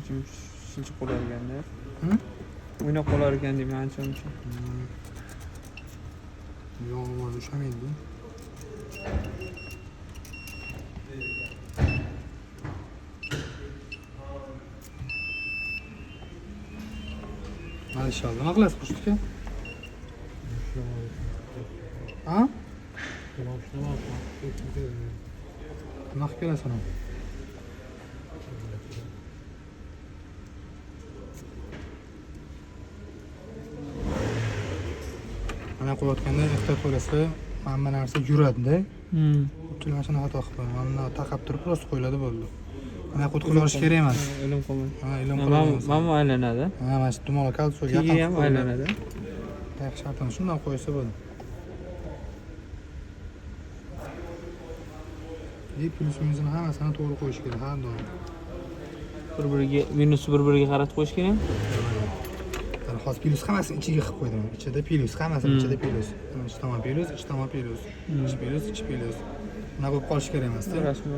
Ancha muncha siljib qolar ekanda. Hı? O'ynab qolar ekan deyman ancha muncha. Yog'i ushlamaydi. Mashallah. Nima qilasiz qushni? Ha? Nima qilib kelasan uni? Mana qo'yayotganda ehtiyot bo'lasiz. Mana bu narsa yuradi-da. Ko'pchilik mana shuni xato qilib qo'yadi. Mana bunday taqab turib rost qo'yiladi bo'ldi. Mana qo'yib olish kerak emas. Ilm qolmadi. Ha, ilm Mana qilamiz. mana bu aylanadi. Ha, mana shu dumaloq kolso Tegi yaqin ham qilib qo'yiladi. aylanadi. Taqish shart emas. Shundan qo'ysa bo'ladi. И plyus minusini hammasini to'g'ri qo'yish kerak har doim. Bir-biriga minusi bir-biriga qaratib qo'yish kerak. Mana hozir plyus hammasini ichiga qilib qo'ydim. Ichida plyus, hammasini ichida plyus. Mana ich tomon plyus, ich tomon plyus. Ich plyus, ich plyus. Bunaqa bo'lib qolishi kerak emas-da. Rasmi.